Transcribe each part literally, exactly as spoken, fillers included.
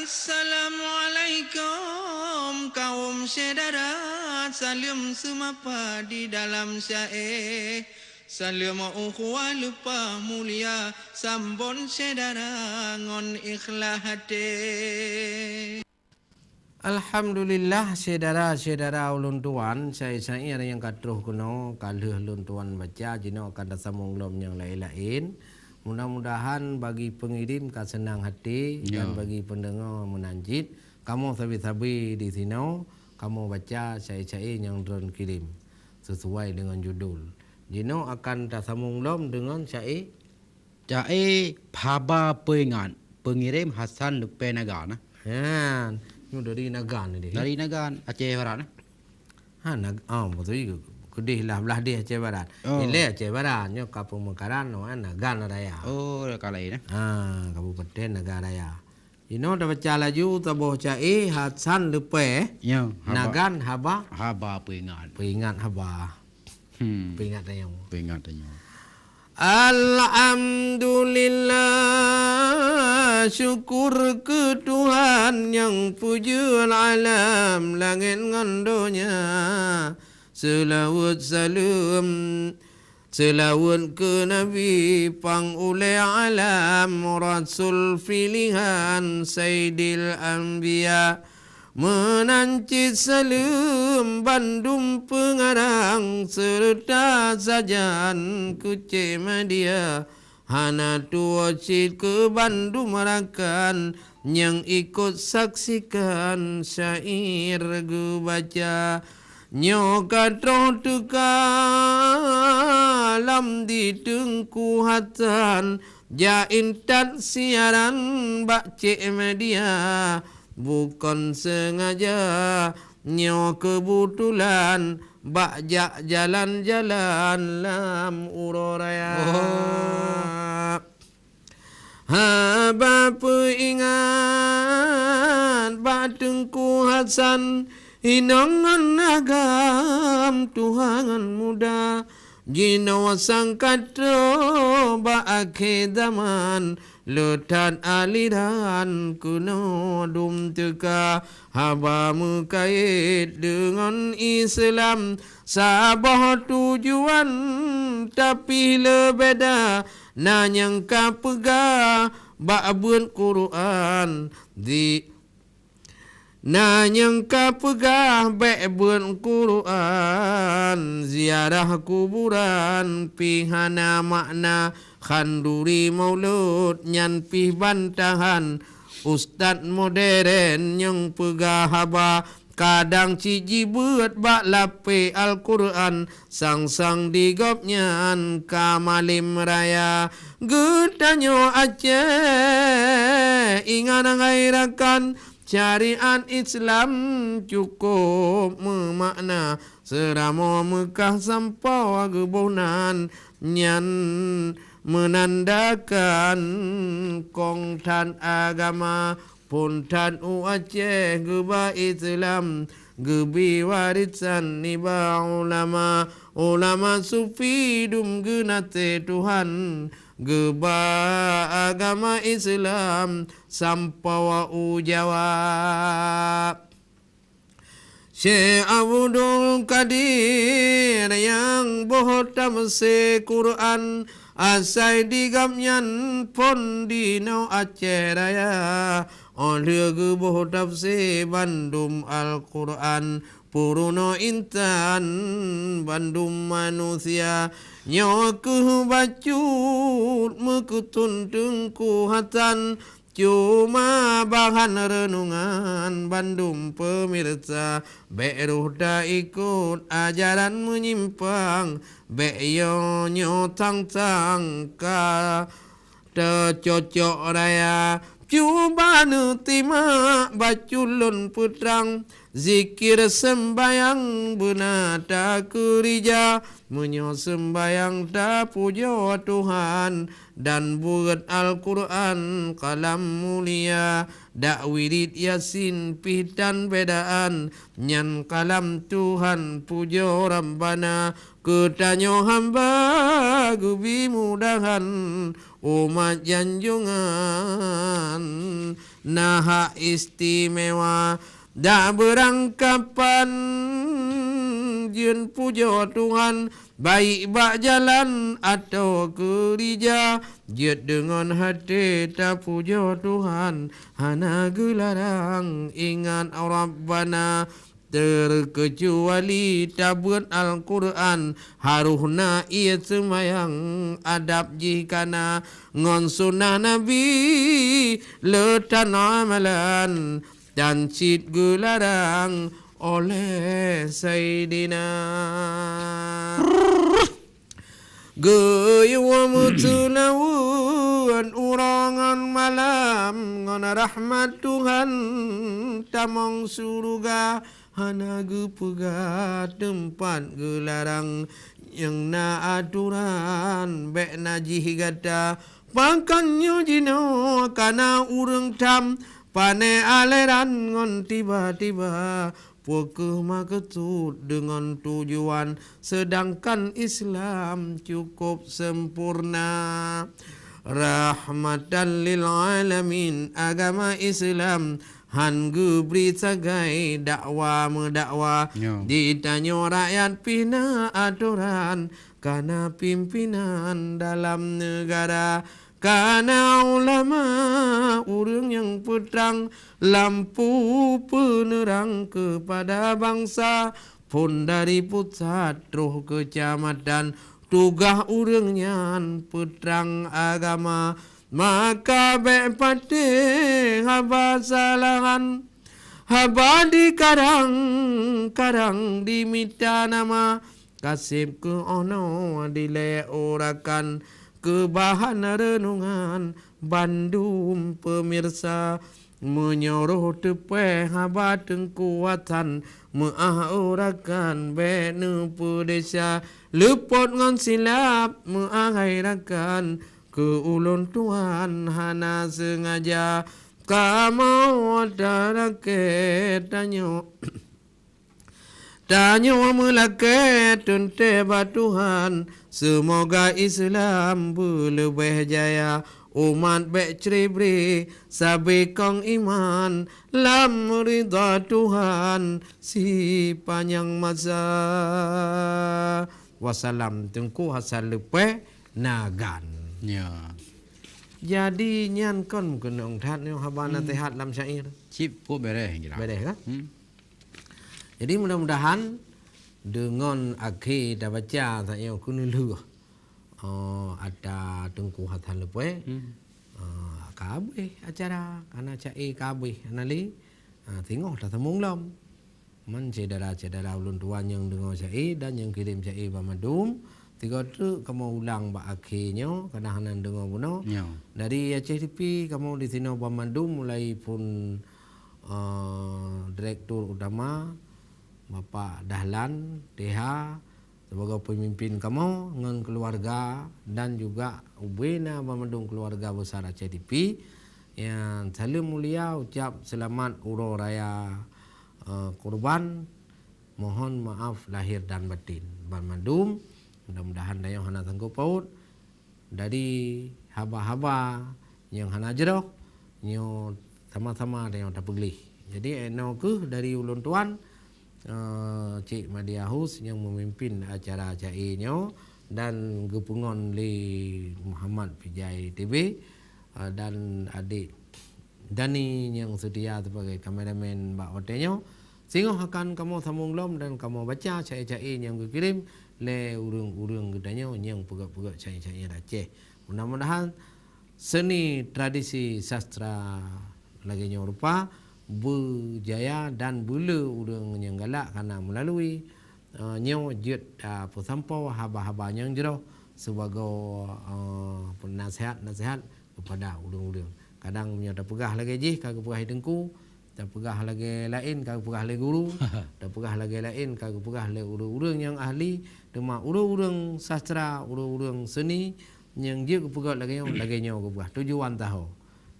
Assalamualaikum kaum syedara, saleuem seumapa di dalam syae. Saleuem ukhuwah leupah mulia, sambot syedara ngon ikhlas até. Alhamdulillah, syedara-syedara ulôn tuan, syair-syair nyang ka troh keunoe ka lheueh lôn tuan baca, jinoe akan tasambong lom nyang laén-laén. Mudah-mudahan bagi pengirim ka seunang hati dan bagi pendengar meunan cit. Kamoe sabe-sabe di sinoe, kamoe baca syair-syair nyang droen kirim sesuai dengan judul. Jinoe akan tasambong lom dengan syair Ca'e haba peuingat, peungirim Hasan Leupée Nagan. Nyan, nyoe dari Nagan ni deh. Dari Nagan, Aceh Barat, eh? Ha, Nag-, oh, beutôi. Keudeh lah blah deh Aceh Barat. Oh. Ilée Aceh Barat, nyoe ka peumekaran, oh, Nagan Raya. Oh, ka laén, eh? Ha, Kabupaten Nagan Raya. Inoe tabaca laju saboh ca'e Hasan Leupée. Ya, haba. Nagan haba. Haba peuingat. Peuingat haba. Hmm. Peuingat tanyoe. Peuingat tanyoe. Alhamdulillah, syukur keu Tuhan nyang peujeuet alam langét ngon donya. Seulaweuet saleuem, seulaweuet keu Nabi pang ulée alam, Rasul pilihan Saidil Anbiya. Meunan cit saleuem bandum peungarang, seureuta sajan keu Cék Madya. Hana tuwoe cit keu bandum rakan nyang ikot saksikan syair geubaca. Nyoe ka troh teuka lam di Teungku Hasan, jak intat siaran bak Cék Madya. Bukon seungaja, nyoe keubetulan bak jak jalan-jalan lam uroe raya. Oh. Haba peuingat bak Teungku Hasan, inong ngon agam tuha ngon muda. Jinoe sang ka troh bak akhé zaman, le that aliran keunoe dum teuka. Haba meukait deungon Islam, saboh tujuan tapi le beda. Na nyang ka peugah bak beuet Quran, di Na nyang ka peugah bék beuet Quran, ziarah kuburan pih hana makna, khanduri maulud nyan pih bantahan. Ustaz moderen nyang peugah haba, kadang cit jibeuet bak lapéh Al-Quran, sang-sang di gobnyan ka malém raya. Geutanyoe Aceh ingat ngon rakan, syariat Islam cukôp meumakna, seuramoe Meukah sampoe geuboh nan, nyan meunandakan kong that agama. Phon that u Aceh geuba Islam, geubri warésan nibak ulama. Ulama sufi dum geunaséh Tuhan, geuba agama Islam sampoe u Jawa. Syekh Abdul Qadir nyang boh tafsé Quran, asai di gobnyan phon di noe Aceh Raya. Óh lheueh geuboh tafsé bandum Al-Quran, peurunoe intan bandum manusia. Nyoe kheueh bacut meukeutun Teungku Hasan, cuma bahan reunungan bandum peumirsa. Bék rôh taikot ajaran meunyimpang, bék yo nyoe sang-sang ka teucocok raya. Cuba neutimak bacut lôn peutrang, zikir seumbahyang beuna takeurija. Meunyoe seumbahyang tapujoe Tuhan dan beuet Al-Quran kalam mulia, dak wirid Yasin pih tan bedaan, nyan kalam Tuhan pujoe Rabbana. Keu tanyoe hamba geubi mudahan, umat janjongan na hak istimewa. Dak beurangkapan jeuet pujoe Tuhan, baik bak jalan atawa keurija, jeuet deungon até tapujoe Tuhan, hana geularang ingat Rabbana. Terkecuali tabeuet Al-Qur'an, harôh na ie seumayang, adab jih kana ngon sunnah Nabi, le tan amalan, tan cit geularang oleh Saidina. Geuyue meuseulaweuet uroe ngon malam, ngon rahmat Tuhan tamong syeuruga, hana geupeugah teumpat geularang. Nyang na atoran, bék na jih gata. Pakon nyoe jinoe kana ureuëng tham, pané aleran ngon tiba-tiba. Peu kheueh meukeusut deungon tujuan, seudangkan Islam cukup sempurna. Rahmatan lil alamin, agama Islam han geubri sagai dakwa meudakwa. Ya. Di tanyoe rakyat pih na atoran, kana pimpinan dalam neugara, kana ulama, ureuëng nyang peutrang lampu peuneurang keupada bansa, phon dari pusat troh keucamatan, tugaih ureuëng nyan peutrang agama. Maka bék patéh haba salahan, haba dikarang-karang dimita nama, kaseb keu 'oh noe dilée urakan, keu bahan reunungan bandum peumirsa. Meunyoe roh teupée haba Teungku Hasan, meu'ah urakan bék neupeudesya, leupot ngon silap meu'ah hai rakan, keu ulôn tuan hana seungaja. Kamoe talakée tanyoe, tanyoe meulakée teuntée bak Tuhan, seumoga Islam beuleubeh jaya, umat bék cré-bré sabe kong iman lam ridha Tuhan sipanyang masa. Wassalam, Teungku Hasan Leupée, Nagan. Ya. Jadi nyan kon meukeunong that nyoe haba Hmm. naseuhat lam syair. Cit, kok beres kira. Beres kan? Hmm. Jadi mudah-mudahan deungon akhé tabaca saat nyoe keuneulheueh, eh, ata Teungku Hasan Leupée, Hmm. eh, ka habéh acara, kana syair ka habéh, hana lé. Ha, singoh tasambong lom. Man syedara-syedara ulôn tuan nyang deungoe syair dan nyang kirém syair banmandum, sigoe treuk kamoe ulang bak akhé nyoe, kadang hana deungoe bunoe. Ya. Dari Aceh T V kamoe disinoe banmandum, mulai phon, eh, Direktur Utama, Bapak Dahlan, T H, sibagoe peumimpin kamoe ngon keuluwarga dan juga ubena banmandum keuluwarga besar Aceh T V. Nyang saleuem mulia ucap seulamat uroe raya, eh, Kurban. Mohon maaf lahir dan batin banmandum. Mudah-mudahan tanyoe hana sanggob paôt dari haba-haba nyang hana jroh nyoe, sama-sama tanyoe tapeugleh. Jadi, eh, inoe kheueh dari ulôn tuan, eh, Cik Madia Hus nyang meumimpin acara syair nyoe dan geupeungon lé Muhammad Vijay T B, eh, dan adik Dani nyang seutia sibagai kameramen bak watée nyoe. Singoh akan kamoe sambong lom dan kamoe baca syair-syair nyang geukirém lé ureuëng-ureuëng geutanyoe nyang peugét-peugét syair-syair Aceh. Mudah-mudahan seni tradisi sastra lagée nyoe rupa beujaya dan beu le ureuëng nyang galak kana meulalui, eh, nyoe jeuet, eh, peusampoe haba-haba nyang jroh sibagoe, eh, peunaseuhat-naseuhat keupada ureuëng-ureuëng. Kadang meunyoe tapeugah lagée jih ka geupeugah lé teungku, tapeugah lagée laén ka geupeugah lé guru, tapeugah lagée laén ka geupeugah lé ureuëng-ureuëng nyang ahli, teuma ureuëng-ureuëng sastra, ureuëng-ureuëng seni nyang jeuet geupeugét lagée nyoe, lagée nyoe geupeugah tujuan taho.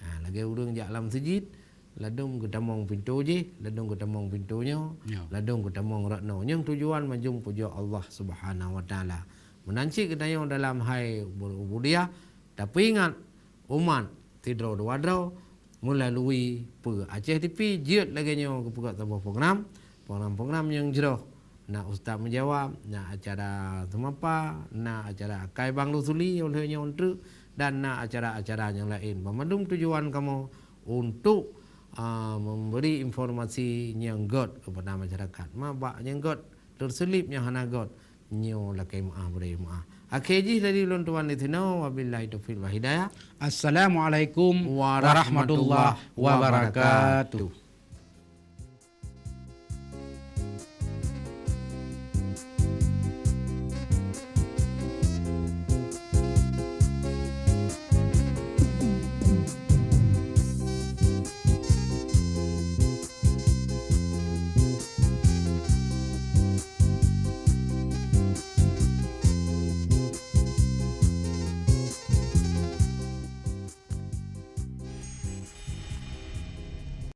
Ha, lagée ureuëng jak lam seujid, ladôm geutamong pintoe jih, ladôm geutamong pintoe nyoe, Ya. ladôm geutamong rot noe. Nyang tujuan manjum pujoe Allah Subhanahu Wa Taala. Meunan cit geutanyoe dalam hai ber-, ubudiyah, tapeuingat umat sidroe dua droe, melalui Peue Aceh T V jeuet lagée nyoe geupeugah saboh program, program-program nyang jroh. Na ustaz meujawab, na acara seumapa, na acara akai bang lusuli uleh nyoe treuk, dan na acara-acara nyang laén. Banmandum tujuan kamoe untuk, a, memberi informasi nyang gét kepada masyarakat. Ma bak nyang gét, teuseulib nyang hana gét, nyoe lakée meuáh, bri meuáh. Akhé jih dari ulôn tuan di sinoe, wabillahi taufiq wal hidayah. Assalamualaikum warahmatullahi wabarakatuh.